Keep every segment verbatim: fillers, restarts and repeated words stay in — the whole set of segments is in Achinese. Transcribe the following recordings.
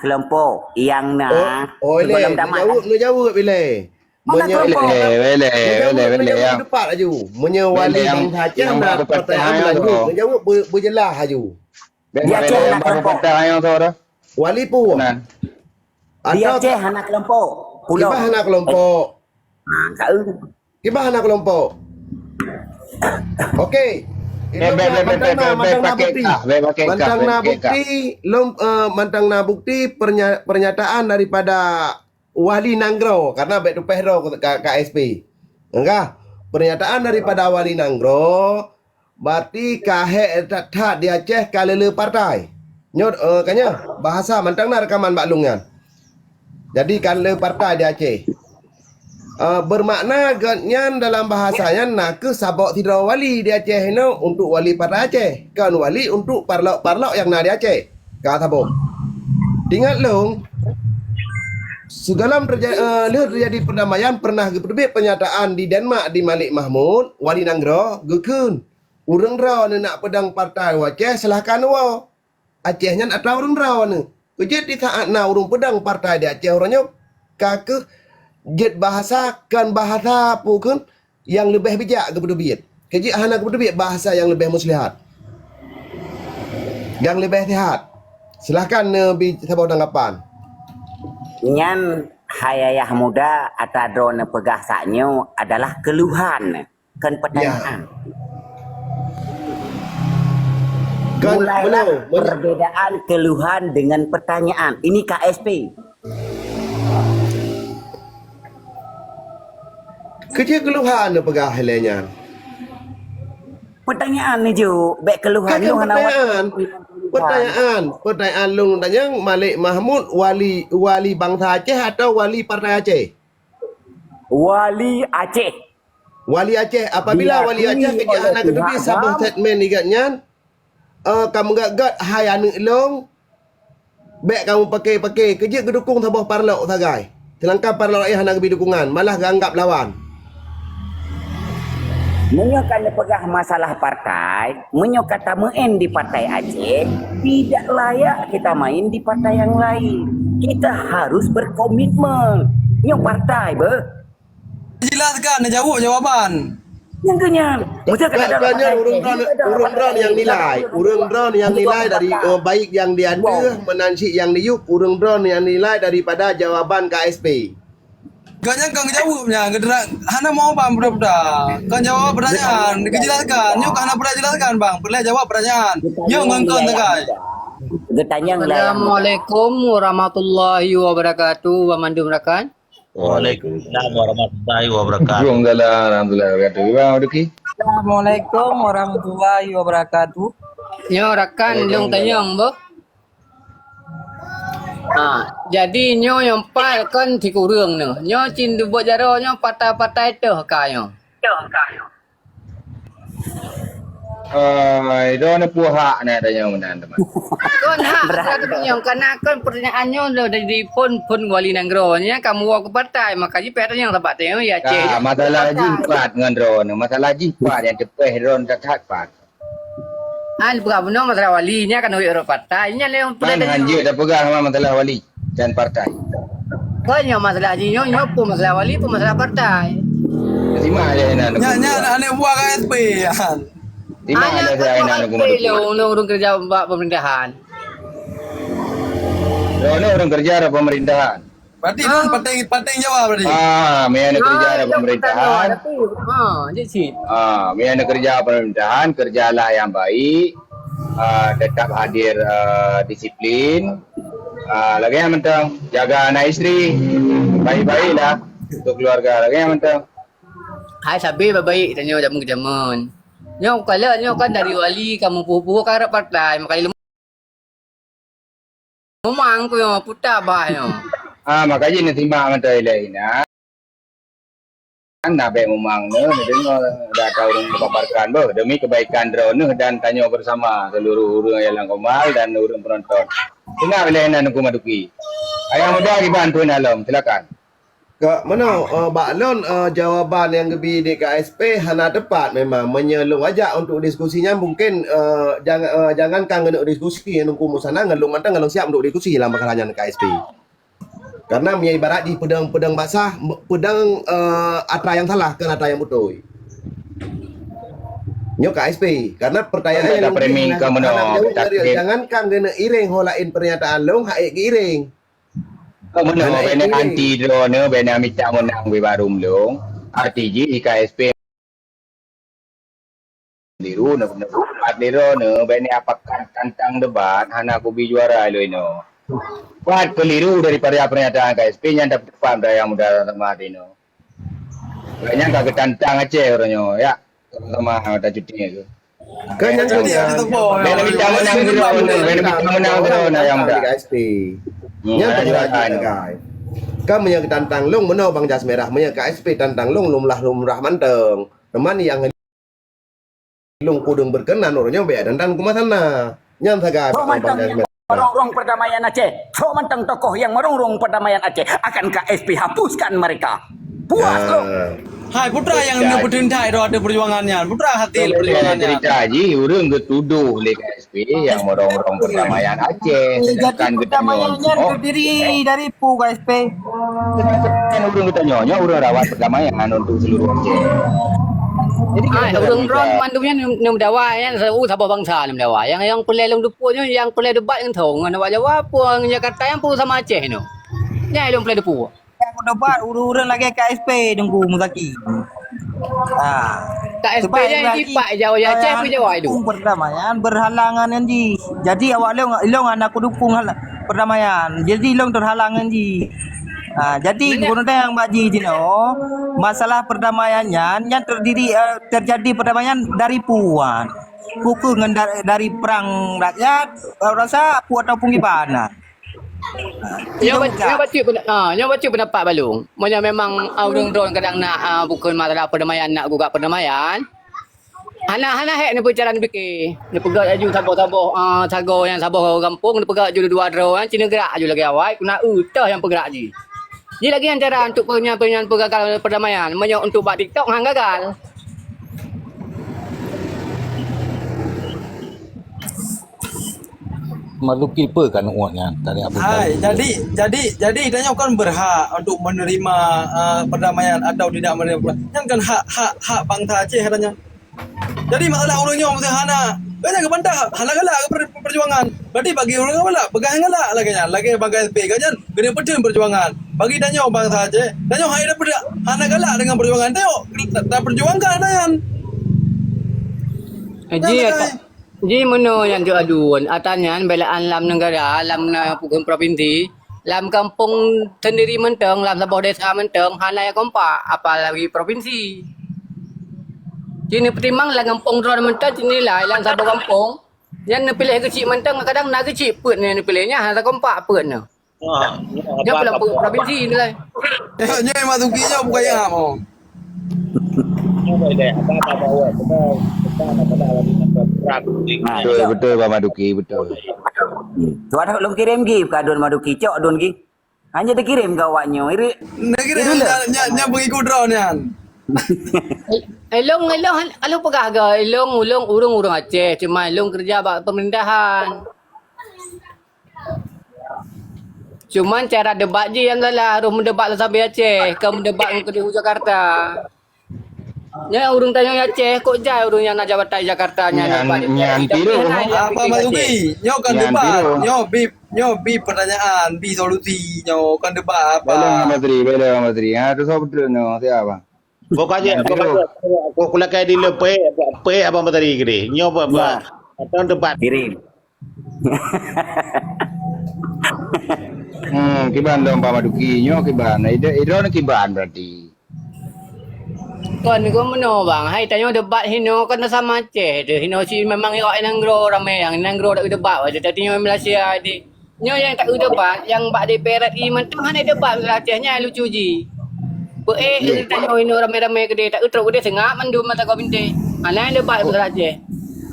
kelompok yang na, oh, oh, ilée, neujaweueb, neujaweueb ilée. Mana kelompok? Ilée, ilée, ilée, ilée, ya. Neujaweueb, neujaweueb depak laju. Meunyoe wali bangsa Aceh na partai A meulanjut, neujaweueb beu-, beujeulaih laju. Di Aceh hana kelompok. Wali peue? Di Aceh hana kelompok. Pulo. Kiban hana kelompok. Ha, ka eu. Kiban hana kelompok. Okey. Mantang na, mantang na bukti. Mantang na bukti, lom, eh, mantang na bukti pernya-, pernyataan daripada wali nanggroe, karena bék tupéh droe ka, ka S P. Enggah, pernyataan daripada wali nanggroe, berarti ka hék that-that di Aceh ka le-le partai. Nyoe, eh, ka nyoe, bahasa mantang na rekaman bak lôn nyan. Jadi ka le partai di Aceh. Eh, bermakna gobnyan dalam bahasa nyan na kheueh saboh sidroe wali di Aceh inoe untuk wali partai Aceh, kon wali untuk parlok-parlok nyang na di Aceh. Ka saboh. Ingat lôn, sigohlom terja-, eh, lheueh teujadi perdamaian pernah geupeuteubiet pernyataan di Denmark di Malik Mahmud, wali nanggroe, geukheun, ureuëng droeneuh nak peudong partai u Aceh, silahkan woe. Aceh nyan atra ureuëng droeneuh. Keujeuet di saát na ureuëng peudong partai di Aceh uroe nyoe, ka kheueh jeuet bahasa kon bahasa peue kheun nyang leubeh bijak geupeuteubiet. Keujeuet hana geupeuteubiet bahasa nyang leubeh muslihat, nyang leubeh sihat. Silahkan neubi saboh tanggapan. Nyan hai ayah muda ata droeneuh peugah saat nyoe adalah keluhan. Kon pertanyaan. Mulailah perbedaan keluhan dengan pertanyaan. Ini K S P. Keujeuet keuluhan neupeugah ilée nyan. Pertanyaan ni ju, bék keuluhan. Kan nyoe hana pertanyaan. Pertanyaan, pertanyaan lôn tanyong Malik Mahmud wali, wali bansa Aceh atau wali partai Aceh? Wali Aceh. Wali Aceh, apabila wali Aceh keujeuet hana geuteubiet saboh statement igat nyan, eh, ka meugét-gét hai aneuëk lôn, bék kamoe paké-paké, keujeuet geudukong saboh parlok sagai. Seulangkan parlok laén hana geubri dukungan, malah geuanggap lawan. Meunyoe ka neupeugah masalah partai, meunyoe ka tameu'en di partai Aceh, tidak layak kita main di partai yang lain. Kita harus berkomitmen. Nyoe partai beuh. Jelaskan, jaweueb jawaban. Nyang keu nyan. Meusti ka ada ureuëng droe, ureuëng droe nyang nilai, ureuëng droe nyang nilai dari, eh, baik nyang di ateueh meunan cit nyang di yup, ureuëng droe nyang nilai daripada jawaban K S P. Gobnyan kon geujaweueb nyan, geutra-, hana meujawaban budak-budak. Kon jaweueb pertanyaan, geujelaskan. Nyoe ka hana peureulée jelaskan, bang. Peureulée jaweueb pertanyaan. Nyoe ngon kon sagai. Geutanyong lah. Assalamualaikum warahmatullahi wabarakatuh, wa mandum rakan. Waalaikumsalam warahmatullahi wabarakatuh. Waalaikumsalam warahmatullahi wabarakatuh. Gimana, Duki? Assalamualaikum warahmatullahi wabarakatuh. Nyoe rakan lôn tanyong boh. Ha, jadi nyoe nyang pat kon sikureueng nyoe. Nyoe cit buet jaroe nyoe patai-patai teuh ka nyoe. Ai, droeneuh peue hak na tanyong meunan, teuma. Kon hak, berat. Tanyong, karena kon pertanyaan nyoe dari phon, phon wali nanggroe nyan kamoe woe keu partai, maka jih payah tanyong sabat tanyong ya, Aceh. Masalah jih pat ngon droeneuh, masalah jih pat nyang teupeh droeneuh that-that pat. An peugah bunoe masalah wali nyan kan ureuëng partai nyan lé. Kan hanjeuet tapeugah masalah wali dan partai. Kon nyoe masalah jih nyoe, nyoe peue masalah wali, peue masalah partai. Simak aja inan. Nyan, nyan aneuk buah K S P. Simak aja inan aku. Ureuëng, ureuëng kerja bak pemerintahan. Droeneuh ureuëng kerja di pemerintahan. Berarti droeneuh pateng, pateng jaweueb berarti. Ah, meunyo aneuk kerja di pemerintahan. Ah, jih cit. Ah, meunyo aneuk kerja pemerintahan, kerjalah yang baik. Ah, tetap hadir, ah, disiplin. Ah, lagée nyan mantong, jaga anak isteri, baik-baiklah untuk keluarga, lagée nyan mantong. Hai sabe baik-baik tanyoe jameun keu jameun. Nyoe kalon nyoe kan dari wali kamoe puhu-puhu ka rot partai, maka ilmu memang ku nyoe puta bah nyoe. Ah, maka jih neusimak mantong ilée inan. Hana bék mumang neuh, neudeungoe data ureuëng geupaparkan boh demi kebaikan droeneuh dan tanyoe bersama seluruh ureuëng nyang lam komal dan ureuëng penonton. Seungab ilée inan Teungku Maduki. Ayah muda kiban pun alom, silakan. Ka meunoe, eh, bak lôn, eh, jawaban nyang geubi di K S P hana teupat memang. Meunyoe lôn ajak untuk diskusi nyan mungkin, eh, jangan, eh, jangankan keuneuk diskusi, Teungku Musana ngon lôn mantong ngon lôn siap untuk diskusi lam perkara nyan K S P. Karena meunyoe ibarat jih peudeueng-peudeueng basah, peudeueng, eh, atra nyang salah, kon atra nyang beutôi. Nyoe K S P, karena pertanyaan nyang mungkin hana, hana jaweueb dari, jangankan keuneuk iréng ho laén pernyataan lôn, hak ék geuiréng. Meunoe, bèk anti droeneuh, bèk mita meunang bak barum lôn. Arti jih K S P liru, na keuneuk pat lé droeneuh, bèk apakan tantang debat, hana kubi juara lôn inoe. Pat keuliru daripada pernyataan K S P nyan, tapi tepat dah nyang muda sama inoe. Nyan ka geutantang Aceh uroe nyoe, ya. Sama-sama tacuti ke. Kan nyang keuh, bèk mita meunang droeneuh, bèk mita meunang droeneuh nyang muda. K S P. Nyan teuka, guys. Kan meunyoe geutantang lôn meunoe Bang Jas Merah, meunyoe K S P tantang lôn, lumrah-lumrah mantong. Teuma nyang lôn kudeueng berkenan uroe nyoe bèk tantang kumasana. Nyan sagai. Bang Jas Merah. Merongrong perdamaian Aceh. Sok mantong tokoh yang merongrong perdamaian Aceh akan K S P hapuskan mereka. Puas lom. Hai, putra nyang neupeuteun that droe ateueh peujuangan nyan. Putra hati peujuangan nyan. Cerita jih, ureueng geutudoh lé K S P nyang merongrong perdamaian Aceh. Jadi perdamaian nyan terdiri dari peue, K S P? Kan ureueng geutanyoe, nyoe ureueng rawat perdamaian untuk seluruh Aceh. Jadi, ureueng droe mandum nyan neumeudawa, nyan saboh bangsa neumeudawa. Nyang, nyang peureulèe lôn teupeu nyoe, nyang peureulèe debat ngon thong, ngon awak Jawa, peue ngon Jakarta, nyang peue sama Aceh nyoe. Nyan lôn peureulèe teupeu. Nyang debat ureueng-ureueng lagèe K S P, Teungku Muzaki. Ha. K S P nyan jipak Jawa, Aceh pun Jawa itu. Perdamaian berhalangan nyan jih. Jadi awak lôn, lôn hana kudukung perdamaian. Jadi lôn terhalang nyan jih. Ha, jadi keuneutang bak jih jinoe, masalah perdamaian nyan, nyan terdiri, eh, terjadi perdamaian dari puan. Bukon ngon da-, dari perang rakyat, eh, rasa peue ataupun kiban. Nyoe bacut, nyoe bacut pena-, ha, nyoe bacut pendapat balu. Meunyoe memang, ah, ureueng droe kadang nak, ah, bukon masalah perdamaian, nak gugah perdamaian, hana, hana hék neupeucara neupike. Neupeugah laju saboh-saboh, ah, sagoe nyang saboh gampông, neupeugah laju dua droe nyan, ci neugrak laju lagèe awai, keuneuk eu toh nyang peugrak jih. Jih lagèe nyan cara untuk peunyan-peunyan peugagal perdamaian. Meunyoe untuk bak TikTok, han gagal. Maduki peue kan ueh nyan tadi Abu Hai, Talib. Jadi, jadi, jadi tanyoe kan berhak untuk menerima, uh, perdamaian atau tidak menerima perdamaian. Nyan kan hak, hak, hak bangsa Aceh tanyoe. Jadi masalah ureueng nyoe mesti hana, banyak ke bantah, hana galak ke per-, perjuangan. Berarti bagi ureueng galak, peugah galak lagèe nyan, lagèe bangsa P K nyan, kena peudeueng perjuangan. Bagi tanyoe bangsa Aceh, tanyoe hai dah peudeueng, hana galak dengan perjuangan. Tanyoe, ta-, taperjuangkan nyan. Haji, nyan, ya, tak? Jih meunoe nyang jeuet aduen, atra nyan beulaan lam neugara, lam na-, provinsi, lam gampông seundiri mantong, lam saboh desa mantong, hana nyang kompak, apalagi provinsi. Jih neupeutimang lam gampông droe mantong, jih nilai lam saboh gampông, nyan neupiléh geuchik mantong, kadang na geuchik peuet nyan neupiléh, nyan hana kompak peuet nyoe. Ah, nyoe peuet provinsi nilai. Nyoe Mak Tuki nyoe bukan nyang am, oh. Betul, betul, Pak Maduki, betul. Hmm. Tuan lôn kirim gi ka aduen Maduki, cok aduen gi. Hanya dikirim ke awak nyoe, iri. Nak kirim, iri nyan, nyan, nyan pengikut droe nyan. Eh, lôn, lôn, lôn peugah ke, lôn, lôn ureueng-ureueng Aceh, cuma lôn kerja bak pemerintahan. Cuman cara debat jih nyang salah, harôh meudebat lam sabe Aceh, kon meudebat ngon keudéh u Jakarta. Nyan ureueng tanyoe Aceh, kok jai ureueng nyang na jabatan di Jakarta nyan debat di P R I, tapi hana. Apa Mak Tuki? Nyoe kan debat. Nyoe bi, nyoe bi pertanyaan, bi solusi. Nyoe kan debat apa? Boleh, Mak Badri, boleh, Mak Badri. Ha, tu soal betul nyoe, siapa? Pokoknya, pokoknya, aku, aku lakèe di le peuék, peuék Abang Batari keudéh. Nyoe apa, apa? Ya. Atau tempat. Kirim. Hmm, kiban dong Pak Maduki. Nyoe kiban. Ide, ide ni kiban berarti. Kon, kon meunoe, Bang. Hai, tanyoe debat hinoe kon sama Aceh tu. Hinoe si memang iwak nanggroe ramé nyang nanggroe dak debat. Tapi nyoe Malaysia di Nyoe nyang taeu debat, nyang bak D P R R I mantong hana debat masalah Aceh nyan lucu jih. Peuék, yeah, tanyoe inoe ramé-ramé keudéh, taeu trok keudéh seungab mandum mata kau bintéh. Hana debat masalah Aceh.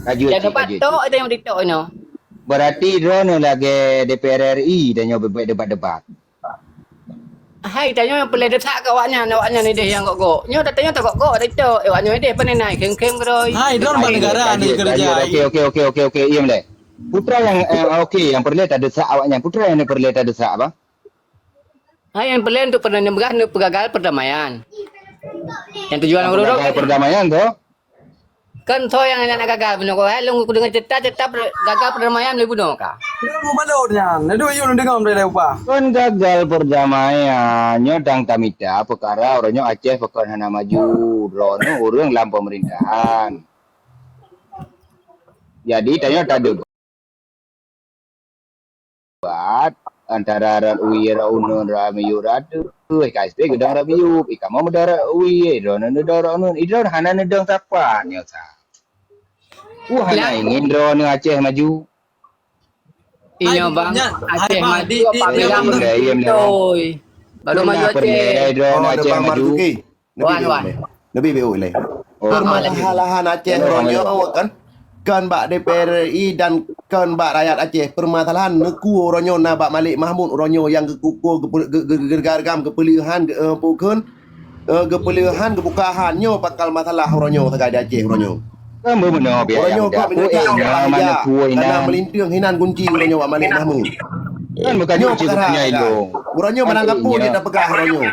Lanjut, lanjut, lanjut. Debat tok, tanyoe di tok inoe. Berarti droeneuh lagèe D P R R I, tanyoe beuet debat-debat. Hai, tanyoe nyang peureulée desya keu awaknyan, awaknyan ideh nyang gok-gok. Nyoe tanyoe tagok-gok, tacok. Eh, awaknyoe ideh pane na, khém-khém keudroe. Hai, droe ban negara ni keureuja. Oke, oke, oke, oke, oke, oke, iem lé. Putra nyang, eh, oke, nyang peureulée tadesak awaknyan. Putra nyang peureulée tadesak, bah. Hai, nyang peureulée untuk peureulée nyang beugah, untuk peugagal perdamaian. Nyang tujuan ureueng peugagal perdamaian tu. Kan soe nyang nak gagal bunoe, hai lôn kudeungoe cerita, cerita per-, gagal perdamaian lé bunoe ka. Lôn mubalot nyan, neudok yue lôn deungoe dari upah. Kon gagal perdamaian, nyoe dang tamita peukara uroe nyoe Aceh pakon hana maju, droeneuh ureueng lam pemerintahan. Jadi tanyoe tadebat antara rot wie rot uneun rot miyup rot ateueh, K S P geudong rot miyup, i kamoe meudong rot wie, droeneuh neudong rot uneun, i droeneuh hana neudong sapat nyoe sa. Uh, hana ingin droeneuh Aceh maju. Inyoe bang, Aceh maju apabila beutôi. Baru maju Aceh. Droeneuh Aceh maju. Wan, wan. Lebih baik leh. Permasalahan Aceh uroe nyoe kan, kon bak D P R R I dan kon bak rakyat Aceh. Permasalahan neukue uroe nyoe na bak Malik Mahmud uroe nyoe nyang geukuku, geupe-, geu-, geu-, geugargam, geupeuleuhan, geu-, eh, pukon, eh, geupeuleuhan, geubuka han nyoe pakal masalah uroe nyoe sagai di Aceh uroe nyoe. Kan beumeunoe biaya. Uroe nyoe kok meunyoe tanah meulintang hinan gunci uroe nyoe bak Malik Mahmud. Kan bukan nyoe kunci perkara. Uroe nyoe barang gapo jeuet tapeugah uroe nyoe.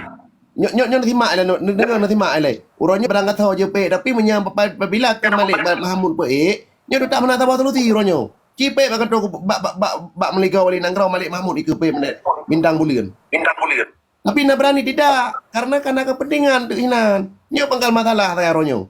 Nyoe, nyoe, nyoe simak ilée, nyoe, deungoe nyoe simak ilée. Uroe nyoe barang gasoe jeuet pék, tapi meunyoe pa-, pabila ka Malik Mahmud pék, nyoe teutap hana saboh solusi uroe nyoe. Cipék bak gato bak, bak, bak, bak meuligoe wali nanggroe Malik Mahmud ikeue pék bintang buleuen. Bintang buleuen. Tapi na beurani tidak, karena kana kepentingan teuk hinan. Nyoe pangkal masalah saya uroe nyoe.